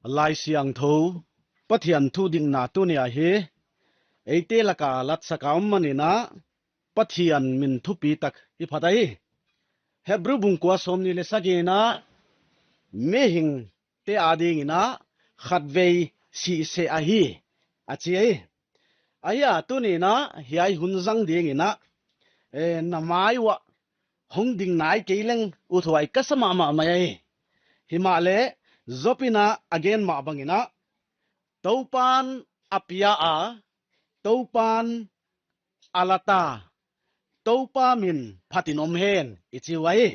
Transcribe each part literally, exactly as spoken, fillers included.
Laisiangthou Pathian thu dikna tuni ahi. Eite laka latsak a om manin a, Pathian min thupi tak i phat ahi. Hebru bung kua sawmnih leh sagihna, mihingte adingin a khatvei sih seh ahi, a chi ahi. Ahi a, tuni'n a hiai hun zang dingin a, eh, na mai uah hong ding nai kei leng uthuai ka sa mahmah mai ahi. Himahleh Job in a a gen mah bangin a, Toupan a pia a, Toupan a la ta, Toupa min phatin om hen, i chi uh ahi.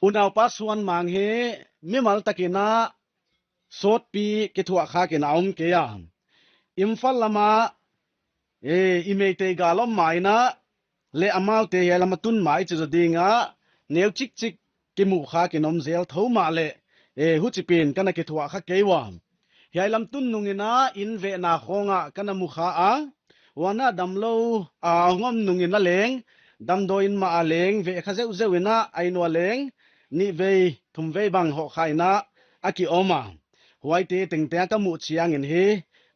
Unaupa Suan Mang hi mimal takin a sawtpi kithuahkhak in a om kei a. Imphal lama, eh, i Meitei gal om main a, leh amaute hiai lama tun mai chi zaw ding a, neu chikchik kimuhkhak in om zel thou mahleh, eh, huchipi'n ka na kithuahkha kei ua. Hiai lam tun nungin a, inn vehna khawng ah ka na mukha a, huan a damlou a hong om nungin a leng, damdawi inn mah a leng vehkha zeuhzeuh in a, a inn uah leng nihvei thumvei bang hohkha in a, a ki om a. Huaite tengteng a ka muh chiangin hi,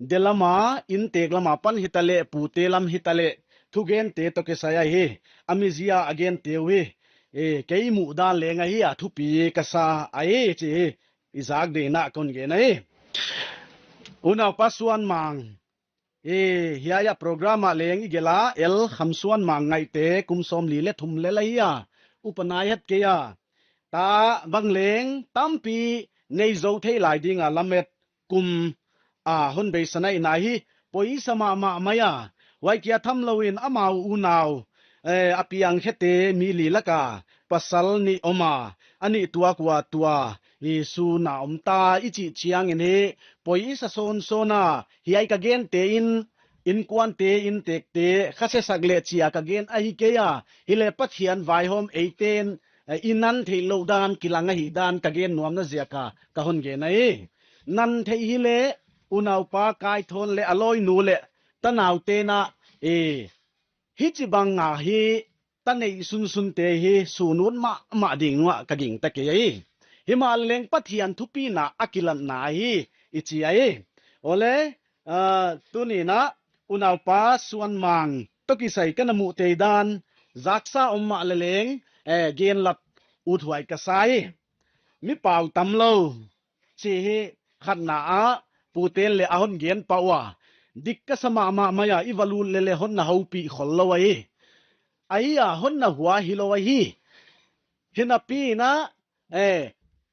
de lama, inntek lama pan hitaleh, pute lam hitaleh, thugente toh kisai ahi, a mizia a gente uh hi, eh, kei muhdan leng ahi a, thupi ka sa ahi chi hi, i zak dingin a kon gen ahi. Unaupa Suan Mang, eh, hiai a program ah leng i gelh a, L Kham Suan Mang Ngaihte, kum sawmli leh thum lel ahi a, upa nai het kei a, ta bang leng tampi nei zou thei lai ding a lamet kum a hon beisan a, i na hi poisa mahmah mai a. Huai kia tham louin amau unau, eh, a piangkhete mi li laka pasal nih om a, a nih tuak ua tua, i suna om ta i chih chiangin hi poisa sawnsawn a, hiai ka gente in, innkuante, inntekte kha se sak leh chi a ka gen ahi kei a. Hileh Pathian vaihawm eite'n, eh, i nan theihlouh dan kilang ahihdan ka gen nuamna ziak a ka hon gen ahi. Nan theih hileh, unaupa Kaithon leh a lawinu leh tanaute'n a, eh, hichibang a hi ta neih sunsunte hi sun ut mahmah ding uh a ka gingta kei ahi. Himahleh leng Pathian thupina a kilatna ahi, i chi ahi. Awle, ah, tuni'n a unaupa Suan Mang toh kisai ka na muh theih dan zaksa om mahleh leng, eh, gen lap uthuai ka sa hi. Mi pau tamlou chi hi khatna ah puten leh a hon gen pah ua. Dik ka sa mahmah mai a, i va lut leh leh hon na houpih khollou ahi. Ahi a, hon na hua hilou ahi. Hinapi'n a, eh,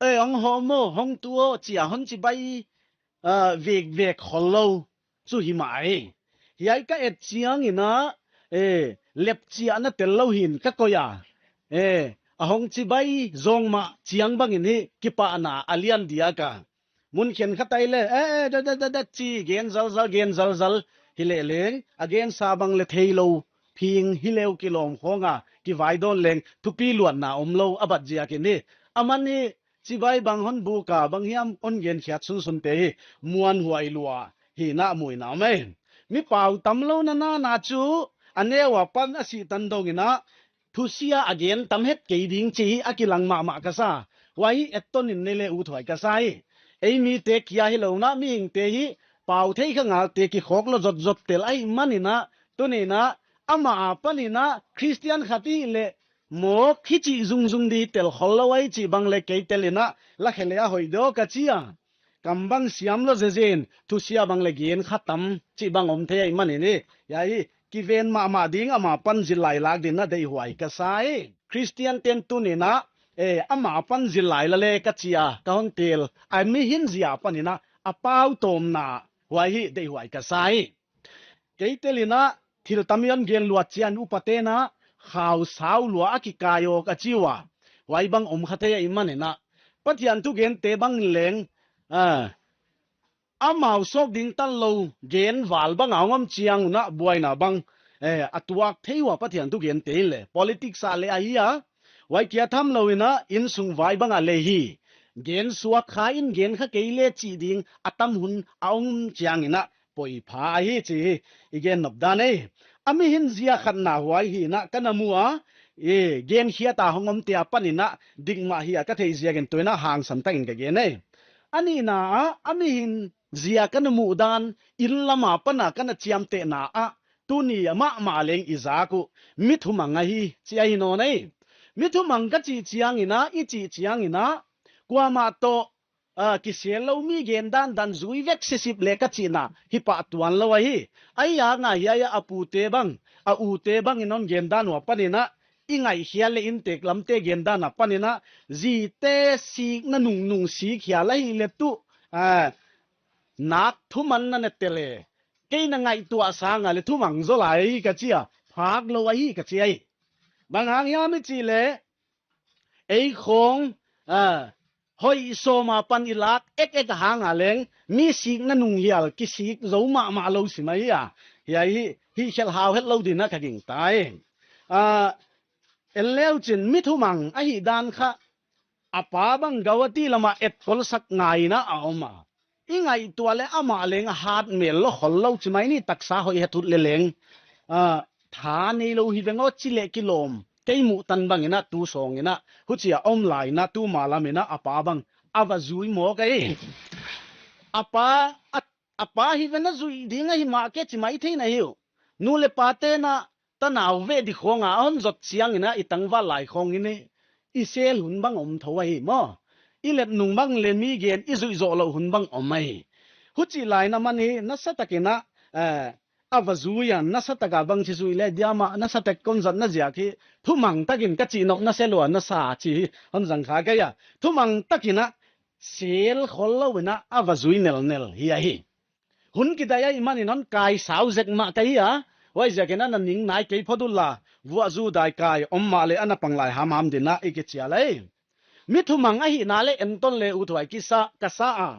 eh, hong hawm aw, hong tu aw chi a hon chibai, ah, vekvek khollou chu hi mah ahi. Hiai ka et chiangin a, eh, lepchiahna tellou hi'n ka koih a. Eh, a hong chibai zawng mah chiang bangin hi kipahna a lian diak a. Mun khenkhat ah leh, eh, eh, da, da, da, da, chi, gen zalzal, gen zalzal. Hileh leng, a gensa bang leh theilou, phing hileh uh kilawm khawng a, kivaidawn leng, thupi luatna omlou, a bat ziakin hi. Aman hi, chibai bang hon buk a, bang hiam hon genkhiat sunsunte hi, muanhuai lua, hihna muhna om e. Mi pau tamlou na na na chu, a neu a pan a sih tan dongin a, thusia a gen tam het kei ding chi hi a kilang mahmah ka sa. Huai hi etton in nei leh uthuai ka sa hi. Ei mite kia hilou in a mihingte hi pau thei kha ngalte kikhawk lou zotzot tel ahihmanin a, tuni'n a, amah apan in a, Christian khat i hih leh mawk hichi zungzung di tel khollou ahi chih bang leh kei tel in a, la khe leh a hoih diak ka chi a. Kam bang siam lou zezen, thusia bang leh gen kha tam, chih bang om thei ahihmanin hi. Hiai hi, kiven mahmah ding, amah pan zillai lak dingin a deihhuai ka sa hi. Christian te'n tuni'n a, eh, amah pan zillai la leh ka chi a, ka hon tel, a mihing zia panin a, a pau tawmna, huai hi deihhuai ka sa hi. Kei tel in a, thil tam i hon gen luat chiang upate'n a, khau sau lua a kikai awk a chi ua. Huai bang om kha thei ahihmanin a, Pathian thugente bang leng, ah, amau sawk ding tanlou gen val bang a hong om chiang un a buaina bang, eh, a tuak thei ua Pathian thugente in leh. Politics ah leh ahi a, huai kia tham louin a, innsung vai bang ah leh hi. Gen suak kha in gen kha kei leh chih ding a tam hun a om chiangin a, poipha ahi chih hi i gen nop dan e. A mihing zia khatna huai hi'n a ka na mu a, eh, genkhiat a hong omte apan in a, dik mah hi a ka theih ziakin tuin a hangsan takin ka gen e. A nihna ah, a mihing zia ka na muhdan, inn lam apan a ka na chiamtehna ah, tuni a mahmah leng i zak uh, mi thumang ahi, chi ahi nawn ei. Mi thumang ka chih chiangin a, i chih chiangin a, kuamah toh, ah, kisel lou mi gendan dan zui vek sisip le ka chihna hi pah tuan lou ahi. Ahi a, ngai hiai a, a pute bang, a ute bangin hon gendan ua panin a, i ngaihkhial le inntek lamte gendan apan in a, zite sikna nungnung sik hial ahi le tu, ah, nak thuman na ne tele. Kei na ngaihtuah sang a le thumang zaw lai ka chi a, phak lou ahi ka chi ei. Bang hang hiam i chih le, ei khong, ah, hoih sawm apan i lak ekek a hang a leng, mi sikna nung hial kisik zou mahmah lou sim ahi a. Hiai hi, hi khel hau het lou ding in a ka gingta ei. Ah, en leu chin mi thumang ahihdan kha, a pa bang gauhati lam a etkol sak ngai in a om a. I ngaihtuah le amah leng a hat mel lou khol lou chi mai ni, taksa hoih het ut le leng. Ah, tha neilou hi veng aw chi le kilawm. Kei muhtan bangin a tu sawngin a, huchia om lai in a tu ma lam in a a pa bang a va zui mawk ei. A pa, a, a pa hi ven a zui ding ahi mah ke chi mai thei na hi uh. Nu le pate'n a tanau ve di khong a hon zot chiangin a i tangval lai khong in i, i sel hun bang om thou ahi maw. I let nung bang le mi gen i zuih zoh lou hun bang om ahi. Huchi lai in a man hi nasa takin a, eh, a va zui a, nasa tak a bang chi zui le diam a, nasa tak kon zatna ziak hi thumang takin ka chih nawk na se lua nasa chi hi hon zang kha kei a. Thumang takin a sel khol lou in a a va zui nelnel hi ahi. Hun kidai ahih manin hon kai sau zek mah ka hi a. Huaiziakin a na ning nai kei phot un la, vuah zu dai kai om mah le a na pang lai hamham ding in a i kichial ei. Mi thumang ahihna le enton le uthuai kisa, ka sa a.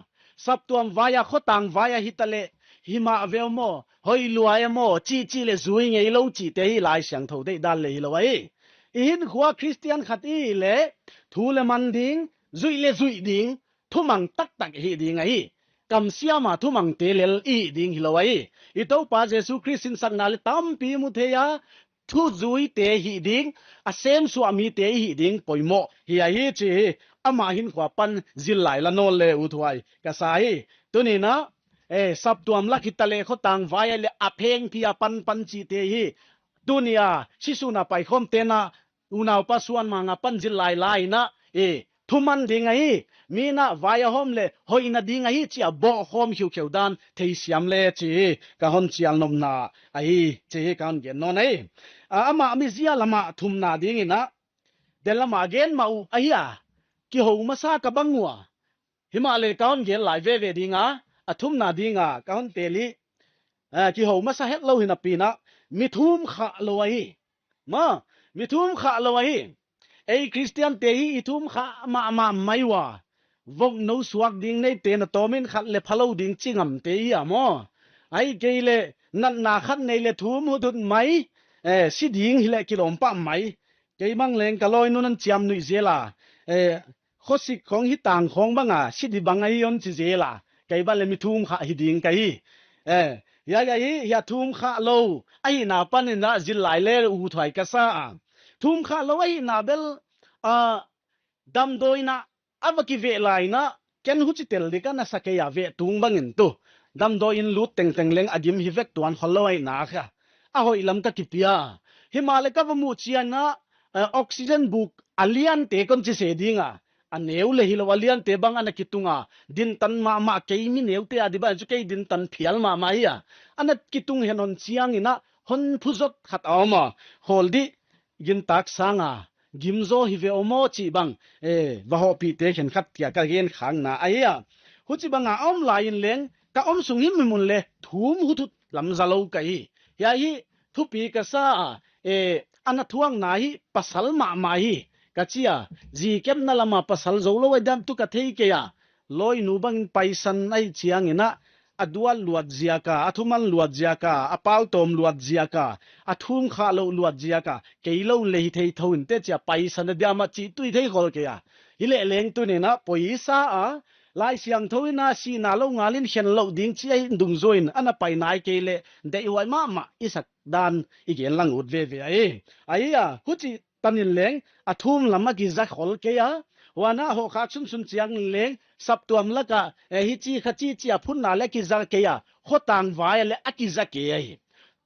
Saptuam vai a, khotang vai a hita le, hi mah ve maw, hoih lua e maw, chih chih le zui ngei lou chihte hi Laisiangthou deihdan le hilou ahi. I hinkhua Christian khat i hih le, thu le man ding, zuih le zuih ding, thumang taktak hih ding ahi. Kamsiam a thumangte lel i hih ding hilou ahi. I Toupa Jesu Khrist sinsakna le tampi mu thei a, thuzuite hih ding, a semsuah mite i hih ding poimoh hi ahi chi hi. Amah hinkhua pan zil lai la nawn le uthuai ka sa hi. Tuni in a, eh, saptuam lak hita le khotang vai a le a pheng phi a pan pan chihte hi. Tuni a, sisun a paikhawmte'n a, unaupa suan mang apan zil lai lai in a, eh, thuman ding ahi, mi'n a vai a hawm le hoihna ding ahi chi a bawhkhawm khiukheu dan theisiam le chi hi ka hon chial nopna ahi chi hi ka hon gen nawn ei. A, amah mizia lam a thumna dingin a, del lam a gen mah uh ahi a, kihou masa ka bang ua. Himahleh ka hon gen lai veve ding a, a thumna ding a ka hon tel hi. Eh, kihou masa het lou hi napi in a, mi thum khah lou ahi. Maw, mi thum khah lou ahi. Ei Christian te hi i thum khah mahmah mai ua. Vok nou suak ding neite na tawmin khat le phalou ding chi ngamte hi a maw. Ahihkeileh, natna khat nei le thum hut hut mai. Eh, si ding hi le kilawm pah mai. Kei bang leng ka lawinu'n hon chiam nuih zel a. Eh, khosik khong hi tang khong bang a, si di bang ahi hon chi zel a. Kei bang le mi thum khah hi ding ka hi. Eh, hiai, hiai, hiai thum khah lou ahihna panin a zil lai le uthuai ka sa a. Thum khah lou ahihna bel, ah, damdawi in a, a va kiveh lai in a, ken huchi tel di ka na sa kei a, veh tung bangin tu. Damdawi in lut tengteng leng a dim hi vek tuan khol lou ahihna kha. A hoih lam ka kipia. Himahleh ka va muh chiang a, eh, oxygen buk a liante kon chi se ding a. A neu le hilou a liante bang ana kitung a. Dintan mahmah kei mi neute a di bang chu kei dintan phial mahmah hi a. Ana kitung hen hon chiangin a hon phu zot khat a om a. Hawl di gintak sang a, gim zaw hi ve aw maw chih bang, eh, va hohpihte khenkhat kia ka gen khakna ahi a. Huchibang a om lai in leng, ka om sung himhim un le, thum hut hut lam za lou ka hi. Hiai hi, thupi ka sa a, eh, ana thuakna hi, pasal mahmah hi, ka chi a, zi kepna lam a pasal zou lou a diam tu ka thei kei a, lawinu bangin paisan ahih chiangin a, a dual luat ziak a, a thuman luat ziak a, a pautawm luat ziak a, a thum khah lou luat ziak a, kei lou le hi thei thou in te chi a paisan a diam a chih tu i thei khol kei a. Hileh leng tuni'n a poisa a, Laisiangthou in a sihna lou ngal in khen lou ding chi a hi dungzui in ana pai nai kei leh deihhuai mahmah i sak dan i gen lang ut veve ahi. Ahi a, huchi tan in leng a thum lam a kiza khol kei a, Huan a hoh khak sunsun chiang leng saptuam laka, eh, hichi kha chi chi a phunna leh kiza kei a, khotang vai leh a kiza kei ahi.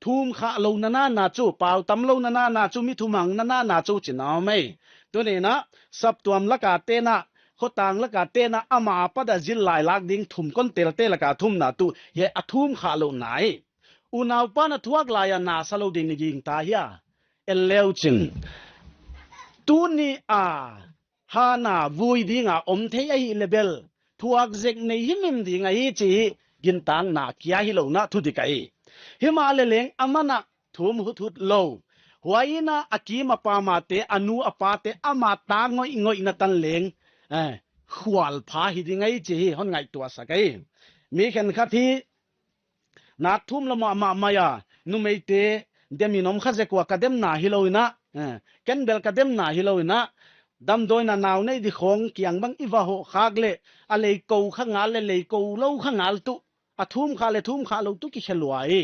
Thum khah lou nana na chu, pau tam lou nana na chu, mi thumang nana na chu china mai. Tuni'n a, saptuam laka tena, khotang laka tena, ama a pat a zillai lak ding thum kon telte laka thumna tuh, hiai a thum khah lou na hi. Unaupa'n a thuak lai a na sa lou ding ni gingta hia. En leu chin. Tuni a, Hana vui ding a om thei ahih leh bel, thuak zek nei himhim ding ahi chih gintakna kia hilou na thudik ahi. Himahleh leng aman a thum huthut lou. Huai in a a kim a pam a te, a nu a pa te, ama ta ngoihngoihna tan leng, eh, khual pha hi ding ahi chih hon ngaihtuah sak ahi. Mi khenkhat hi, nak thum lou mahmah mai a, numeite, dem in om kha zek ua ka demna hilou in a, eh, ken bel ka demna hilou in a, damdawi in a nau nei di khong kiang bang i va hoh khak leh, a lei kou kha ngal leh lei kou lou kha ngal tuh, a thum khah leh thum khah lou tuh kikhe lua hi.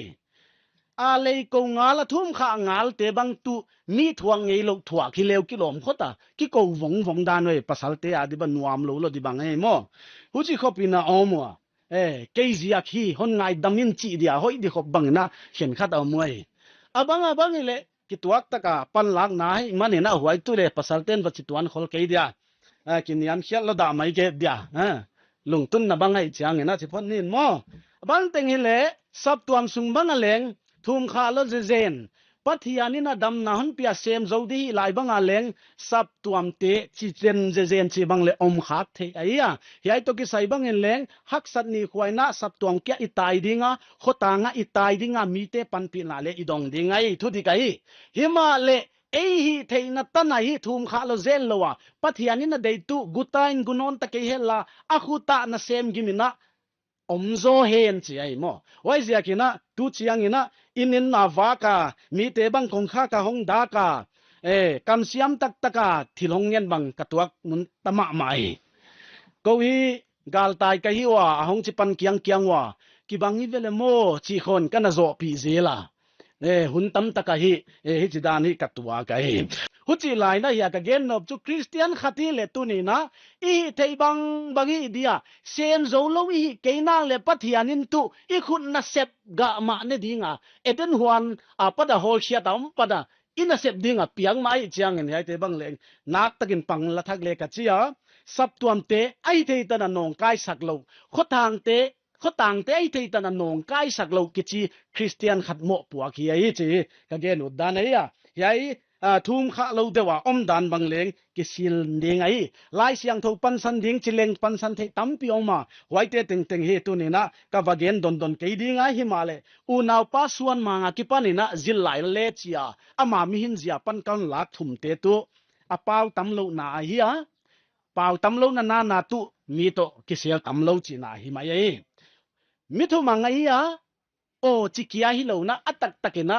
A lei kou ngal a thum khah ngal te bang tuh mi thuak ngei lou thuak hi leu kilawm khot a, kikou vongvong dan ve pasalte a di bang nuam lou lou di bang e maw. Huchi khop in a om ua. Eh, kei ziak hi, hon ngaidam in chih dia, hoih di khop bang in a, khenkhat a om uai. A bang a bang i leh, kituak taka panlakna hi, man in a huai tuh leh, pasal ten va chi tuan khol kei dia. Eh, kiniam khial lou dah mai kei dia. Eh, lungtunna bang ahi chiang in a, chi phot nin maw. A bang teng hi leh, saptuam sung bang a leng, thum khah lou zezen. Pathian in a damna hon pia sem zou di hih lai bang a leng saptuamte chi zen zezen chi bang leh om khak thei ahi a. Hiai toh kisai bang in leng haksat ni khuai in a saptuam kia i tai ding a, khotang a i tai ding a, mite panpihna leh i dong ding ahi, thudik ahi. Himahleh ei hihtheihna tan a hi thum khah lou zen lou a, Pathian in a deih tuh guta in gu nawn ta kei hen la, a khut a na sem gim in a, om zaw hen chi ahi maw. Huaiziak in a, tu chiang in a, inn in a vak a, mite bang kongkhak a hong dak a, eh, kamsiam taktak a, thil hong ngen bang ka tuak mun ta mahmah hi. Kou hi, galtai ka hi ua, a hong chi pan kiangkiang ua, kibang hi ve leh maw, chi khong ka na zohpih zel a. Eh, hun tamtak a hi, eh, hichi dan hi ka tuak ahi. Huchi lai in a hiai ka gen nop chu Christian khat hi leh tuni'n a, i hihtheih bangbang hi dia, sem zou lou i hih kei nak leh Pathian in tuh, i khut nasep gah mah ne ding a, Eden huan a pat a hawlkhiat a om pat a, i nasep ding a piang mah ahih chiang in hiaite bang leng, naktak in pang la thak leh ka chi a, saptuamte, a hihtheih tan a nawngkaisak lou, khotangte, khotangte a hihtheih tan a nawngkaisak lou kichi Christian khat mohpuak hi ahi chi, ka gen ut dan ahi a. Hiai, ah, thum khah lou deuh a om dan bang leng kisil ding ahi. Laisiangthou pansan ding chi leng pansan theih tampi om a. Huaite tengteng hi tuni'n a ka va gen dondon kei ding a himahleh. Unaupa Suan Mang a kipan in a zillai leh chi a. Ama mihing zia pan kon lak thumte tuh. A pau tam lou na ahi a. Pau tam lou nana na tuh mi toh kisel tam lou chihna hi mai ahi. Mi thumang ahi a, aw chi kia hilou in a, a taktak in a,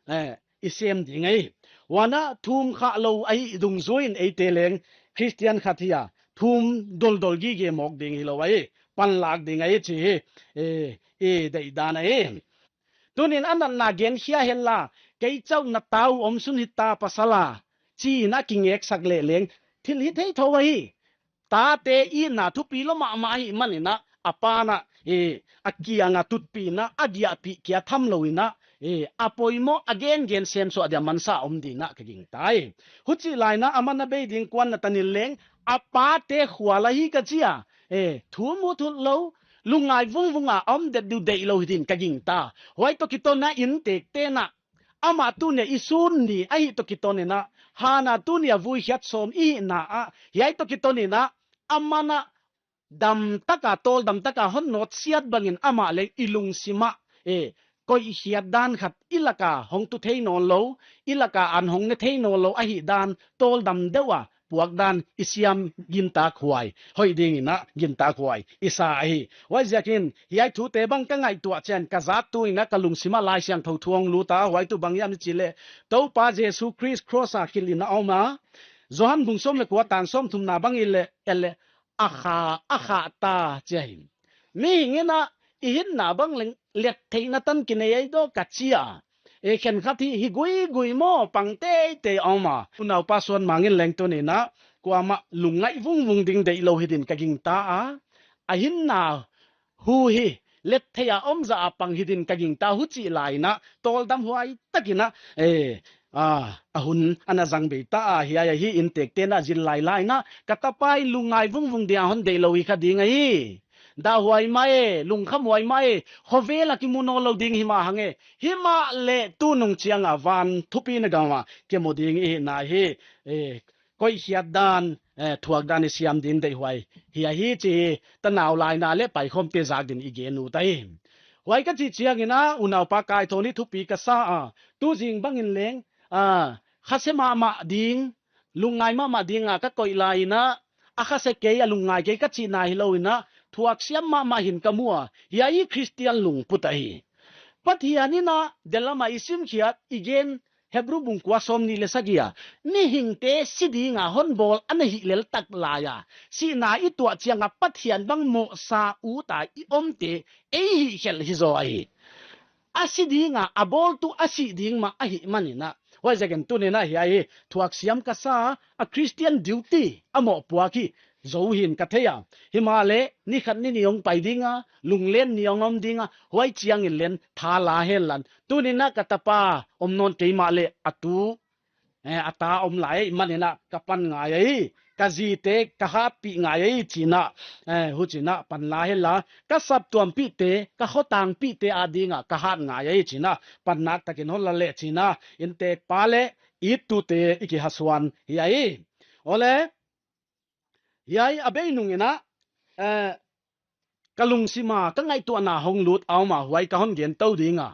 eh, i sem ding ahi. Huan a thum khah lou ahi dungzui in eite leng Christian khat hi a, thum doldol gige mawk ding hilou ahi, panlak ding ahi chi hi, eh, i deih dan ahi. Tuni'n a natna gen khia hen la, kei chauh na tau omsun hita pasal a, chi in a kingeksak leh leng, thil hithei thou ahi. Tate itna thupi lou mahmah ahih man in a, a pa'n a, eh, a kiang a tutpih in a, a diahpih kia tham lou in a, eh, a poimoh a gengen semsuah dia mansa om ding in a ka gingta hi. Huchi lai in a aman a bei ding kuan na tan in leng, a pate khual ahi ka chi a, eh, thum huthut lou, lungngai vungvung a om det diu deih lou hi din ka gingta. Huai toh kiton a inntekte'n a, amah tuni a i sun ni ahih toh kiton in a, Hana tuni a vui khiat sawm i hihna a, hiai toh kiton in a, aman a damtak a, tawldamtak a hon nawtsiat bang in amah leng i lungsim a, eh, koih khiat dan khat i lak a hong tu thei nawn lou, i lak a an hong ne thei nawn lou ahih dan tawldam deuh a, puak dan i siam gintak huai, hoih ding in a gintak huai i sa ahi. Huaiziak in, hiai thute bang ka ngaihtuah chiang ka zat tu in a ka lungsim a Laisiangthou thu hong lut a, huai tuh bang hiam i chih leh, Toupa Jesu Khrist cross a khil in a om a, Johan bung sawm leh kua tang sawmthumna bang i leh, en leh, a khah, a khah ta chi ahi. Mihing in a, i hinna bang leng, let theihna tan kinei ahi daw ka chi a. Eh, khenkhat hi, hi guigui maw, pang teitei om a. Unaupa Suan Mang in leng tuni'n a, kuamah lungngaih vungvung ding deih lou hi din ka gingta a, a hinna hu hi let theih a om zah a pang hi din ka gingta, huchih lai in a tawldam huai tak in a, eh, a, a hun ana zang bei ta a, hiai ahi, inntekte'n a zil lailai in a, ka tapa in lungngai vungvung dia hon deih lou hi kha ding ahi. Dahhuai mai, lungkhamhuai mai, khovel a kimu nawnlou ding hi mah hang e. Himahleh tunung chiang a van thupina gam a kimu ding i hihna hi, eh, koihkhiat dan, eh, thuak dan i siam din deihhuai hi ahi chih hi, tanau laina leh paikhawmte zak din i gen ut ahi. Huai ka chih chiang in a, unaupa Kaithawn in thupi ka sa a, tu zing bang in leng, a, khase mahmah ding, lungngai mahmah ding a ka koih lai in a, a khase kei, a lungngai kei ka chihna hilou in a, thuaksiam mahmah hi'n ka mu a, hiai Christian lungput ahi. Pathian in a, delama i simkhiat, i gen, Hebru bung kua sawmnih leh sagih a, mihingte si ding a hon bawl ana hih lel tak lai a, sihna i tuah chiang a Pathian bang mohsa ut a i omte ei hihkhelh hi zaw ahi. A si ding a, a bawltu a sih ding mah ahihman in a. Huaiziakin tuni'n a hiai thuaksiam ka sa a, Christian duty a mohpuak hi zou hi'n ka thei a. Himahleh, ni khat ni nih hong pai ding a, lunglen ni hong om ding a, huai chiang in leng tha la hen lan. Tuni'n a ka tapa om nawn kei mahleh a tu, eh, a ta om lai ahihman in a ka pan ngai ahi. Ka zite ka hatpih ngai ahi chi'n a, eh, huchi'n a pan la hen la. Ka saptuampihte, ka khotangpihte ading a ka hat ngai ahi chi'n a, pan nak tak in hon la leh chi'n a, inntekpa leh ittute i kihasuan hi ahi. Awle, hiai a bei nung in a, eh, ka lungsim a ka ngaihtuahna hong lut a om a, huai ka hon gen tou ding a.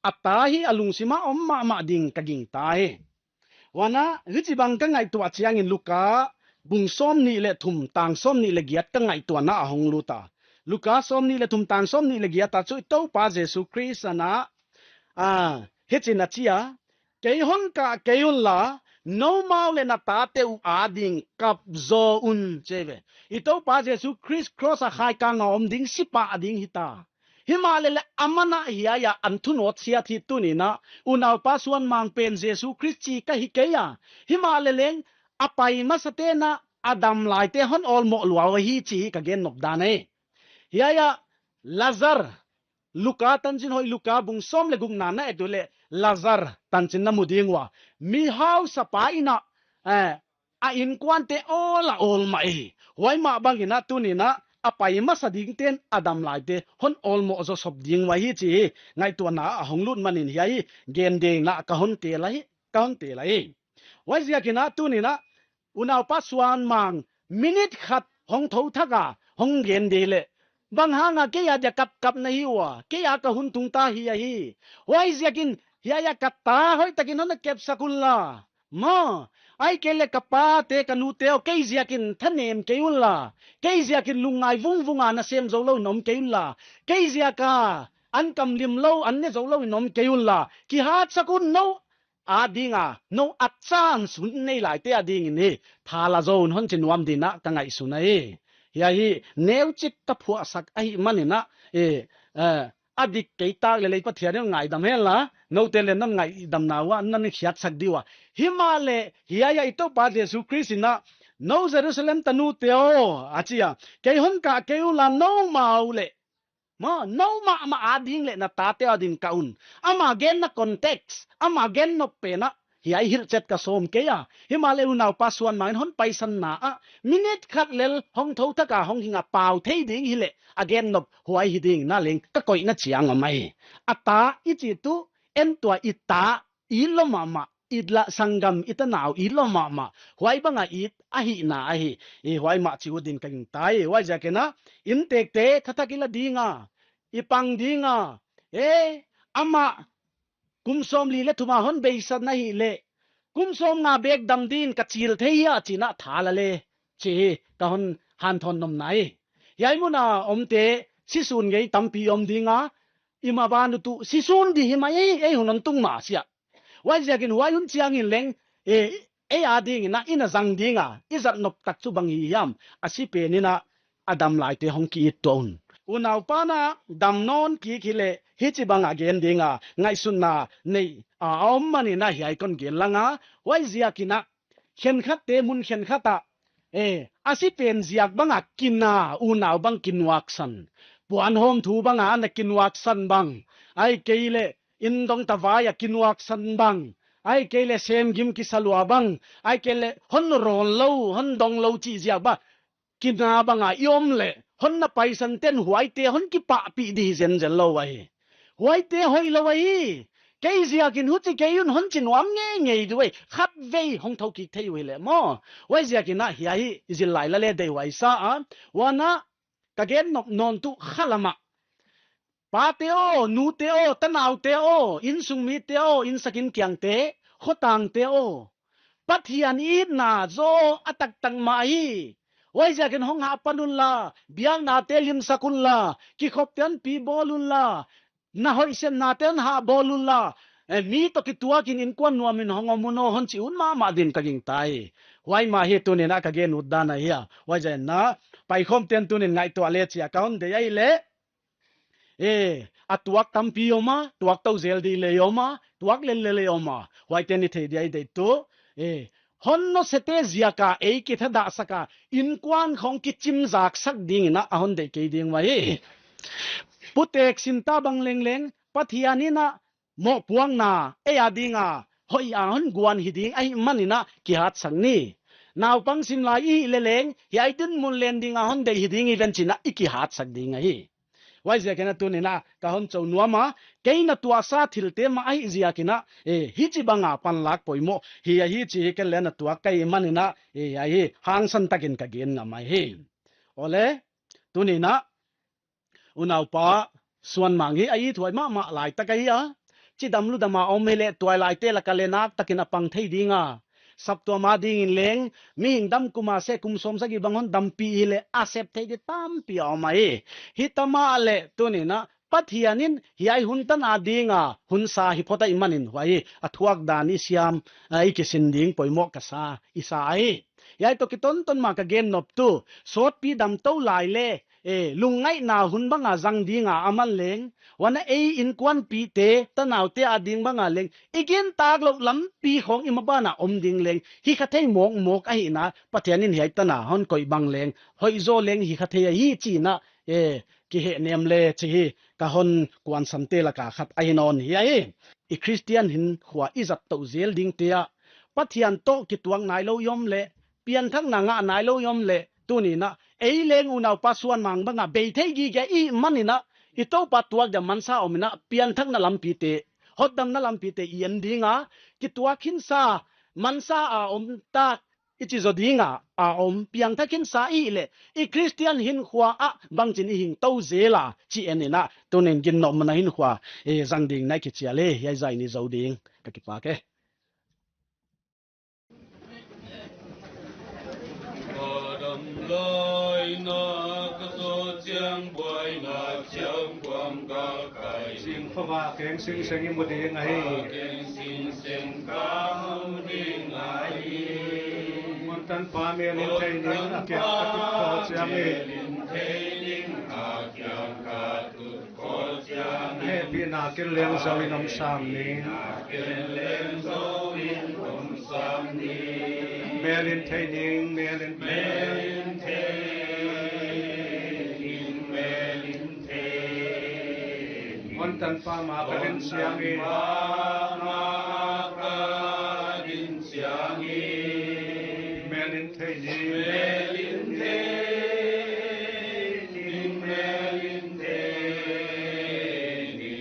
A ta hi a lungsim a om mahmah ding ka gingta hi. Huan a, hichibang ka ngaihtuah chiang in Luka bung sawmnih leh thum, tang sawmnih leh giat ka ngaihtuahna a hong lut a. Luka sawmnih leh thum, tang sawmnih leh giat a chu i Toupa Jesu Khrist in a, a, hichi'n a chi a, kei hon kah kei un la, noumau leh na tate uh ading kap zaw un, chi ve. I Toupa Jesu Khrist cross a khaikang a om ding, sipa ading hita. Himahleh leng aman a hiai a an thunawt siat hi tuni'n a, unaupa suan mang pen Jesu Khrist chi ka hi kei a. Himahleh leng a pai masate'n a, a dam laite hon awlmoh lua uh ahi chih hi ka gen nop dan ahi. Hiai a Lazar, Luka tanchin hoih Luka bung sawm leh gukna na et uleh Lazar tanchin na mu ding ua. Mi hausapa in a, eh, a innkuante awl a awl mah hi. Huai mah bang in a tuni'n a, a pai masa dingte'n a dam laite hon awlmoh zaw sop ding uh ahi chih hi ngaihtuahna a hong lut man in hiai gen ding in a ka hon tel ahi, ka hon tel ahi. Huaiziakin a tuni'n a, unaupa suan mang, minute khat hong thou thak a hong gen di leh, bang hang a kei adia kap kap na hi ua, kei a ka hun tung ta hi ahi. Huaiziakin hiai a ka ta hoihtak in hon na kepsak un la. Maw, ahihkeileh ka pate ka nute aw, kei ziakin thanem kei un la. Kei ziakin lungngai vungvung a na sem zoulou in om kei un la. Kei ziak a an kam limlou, an ne zoulou in om kei un la. Kihatsak un, nou ading a, nou a chance hun nei laite ading in hi tha la zaw un hon chi nuam ding in a ka ngaihsun ahi. Hiai hi neuchik ka phuahsak ahihman in a, eh, eh, a dik kei tak leh leng Pathian in ngaidam hen la, noute leng non ngaihdamna uah non khiatsak di ua. Himahleh hiai a i Toupa Jesu Khrist in a, nou Jerusalem tanute aw, a chi a, kei hon kah kei un la noumau leh, maw, nou mahmah ading leh na tate ading kah un. Ama genna context, ama gen nop pen a hiai hilhchet ka sawm kei a. Himahleh unaupa suan mang in hon paisanna ah minute khat lel hong thou thak a hong hing a pau thei ding hileh a gen nop huai hi ding in a leng ka koihna chiang om ahi. A ta i chih tuh, en tua i ta, i lou mahmah, i la sanggam, i tanau i lou mahmah. Huai bang a i ahihna ahi, i huai mah chi ut din ka gingta hi. Huaiziakin a, inntekte thathak i la ding a, i pang ding a, eh, amah kum sawmli leh thum a hon beisan na hileh, kum sawmnga bek dam din ka chil thei hia chi'n a tha la le, chih hi ka hon hanthawn nopna hi. Hiai mun a omte sisun ngei tampi om ding a, i maban uh tuh sisun di hi mai ei, ei hun hon tung mah sia. Huaiziakin huai hun chiang in leng, eh, ei ading in a i na zang ding a i zat nop tak chu bang hi hiam, a si pen in a a dam laite hong ki-it tuah un. Unaupa'n a dam nawn kik hileh hichibang a gen ding a ngaihsutna nei a om man in a hiai kon gen lang a. Huaiziakin a khenkhatte mun khenkhat ah, eh, a si pen ziak banga kina, unau bang kinuaksan. Puanhawm thu banga ana kinuaksan bang. Ahihkeileh, inn dong tavai a kinuaksan bang. Ahihkeileh, sem gim kisa lua bang. Ahihkeileh, hon rawn lou, hon dong lou chih ziak bang. Kina banga i om leh, hon na paisan ten huaite hon kipahpih di hi zenzen lou ahi. Huaite hoihlou ahi. Kei ziakin huchi kei un hon chi nuam ngeingei di uh ahi. Khatvei hong thou kik thei uh hileh maw. Huaiziakin ah hiai hi zillai la leh deihhuai sa a. Huan ah ka gen nop nawn tuh khalam ah. Pate aw, nute aw, tanaute aw, innsung mite aw, inn sak inn kiangte, khotangte aw. Pathian itna zaw a taktak mah hi. Huaiziakin hong hahpan unla, biaknate limsak unla, kikhopte'n pi bawl unla, na hoihsiatnate hon hah bawl unla, eh, mi toh kituakin innkuan nuamin hong om un aw hon chi un mahmah din ka gingta hi. Huai mah hi tuni'n ah ka gen ut dan ahi a. Huaiziakin ah, paikhawmte'n tuni'n ngaihtuah leh chia ka hon deih ahihleh. Eh, a tuak tampi om a, tuak tou zel di leh om a, tuak lel leh om a. Huaite'n i thei dia i deih tuh. Eh, hon nosiate ziaka ei kithadahsak a, innkuan khong kichimzaksak dingin ah a hon deih kei ding uh ahi. Putek sinta bang lengleng, Pathian in ah mohpuakna, ei a dinga, hoih a hon guan hi ding ahihmanin ah kihatsak ni. Naupang sim lai i hih leleng, hiai dinmun len dinga hon deih hi ding i ven chi'n ah i kihatsak ding ahi. Huaiziakin ah tuni'n ah ka hon chou nuam a, kei na tuahsa thilte mah ahihziakin ah, eh, hichibanga panlak poimoh hi ahi chih hi ken leng na tuak ka hihmanin ah, eh, hiai hi hangsan takin ka gen ngam ahi. Awle, tuni'n ah, unaupa Suanmang hi a ithuai mahmah laitak ahi a. Chidam ludam a om hileh tuailaite laka leh naktakin a pang thei ding a. Saptuam a dingin leng, mihing dam kum a seh kum sawmsagih bang hon dampih hileh a sep thei di tampi a om ahi. Himahleh tuni'n ah, Pathian in hiai hun tan a dinga, hunsa hi phot ahihmanin huai a thuak dan i siam, a i kisin ding poimoh ka sa, i sa ahi. Hiai toh kitonton mah ka gen nop tuh, sawtpi dam tou lai leh, eh, lungngaihna hun banga zang dinga aman leng, huan ah ei innkuanpihte, tanaute a ding banga leng, i gintak louh lampi khong i maban ah om ding leng, hi kha thei mawkmawk ahihna, Pathian in hiai tan a hon koih bang leng, hoih zaw leng hi kha thei ahi chi'n ah, eh, kihehnem leh chih hi, ka hon kuansante laka khat ahi nawn hi ahi. I Christian hinkhua i zat tou zel dingte ah, Pathian toh kituak nailou i om leh, pianthakna ngah nailou i om leh, tuni'n ah, ei leng unaupa Suanmang banga bei thei gige i hihmanin ah, i Toupa tuak dia mansa om in ah, pianthakna lampite, hotdamna lampite i en ding a, kituak hinsa, mansa a om tak, i chi zaw dinga, a om piangthak hinsa i hih leh, i Christian hinkhua ah bangchin i hing tou zel a, chih en in ah, tuni'n ginnopna hinkhua, eh, zang dingin ah kichial e, hiai zah in i zou ding, ka kipak e. Sing khova keng sing seng i mu ding ahi. Huan tanpa mel in thei ning a kiang ka tut khawng chiang hi. Hehpihna ken leng zou in om sam ning. Mel in thei ning, mel in thei. Huan tanpa ma ka din chiang hi. Mel in thei ning.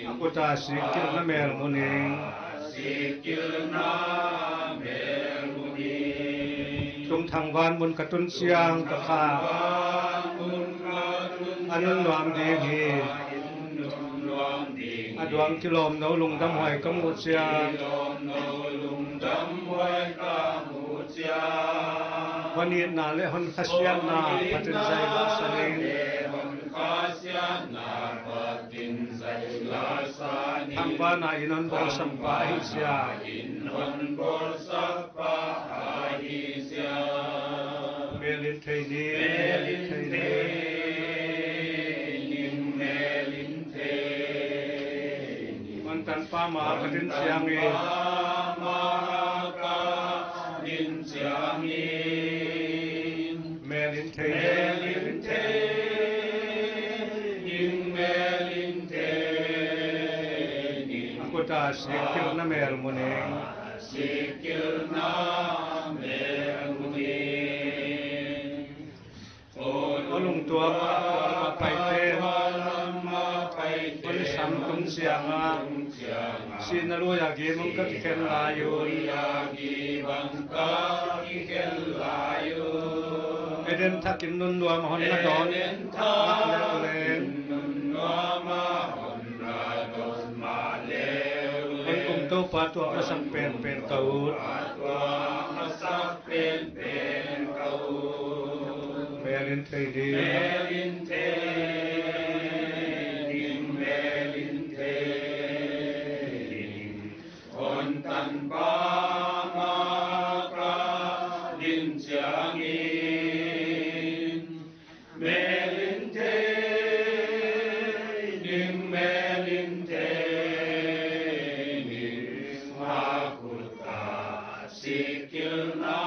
A kut a sikkilhna mel mu ning. Tungthang van mun ka tun chiang ka kha. A nunnuam ding hi. A duang kilawm nou lungdam huai ka muh chiang. Hon itna leh hon khasiatna phatin zai la sa ning. Thangvana in hon bawlsakpa ahi ziak. Mel in thei ning, mel in thei ning. Huan tanpa ma ka din chiang hi. Sikkilhna mel mun ing. Sikkilhna mel mun ing. O lungtuam a tual a paite, o ni sang tung chiang a, sihna lui a gim ung ka kikhen lai un. Eden thakin nunnuam a hon na dawn mahleh leng, hon kum Toupa tuah masak penpen ka ut. Mel in thei ding. Mel in thei ding, mel in thei ding. Hon tanpa ma ka din chiangin. Mel in thei ding, mel in thei ding. A khut a sikkilhna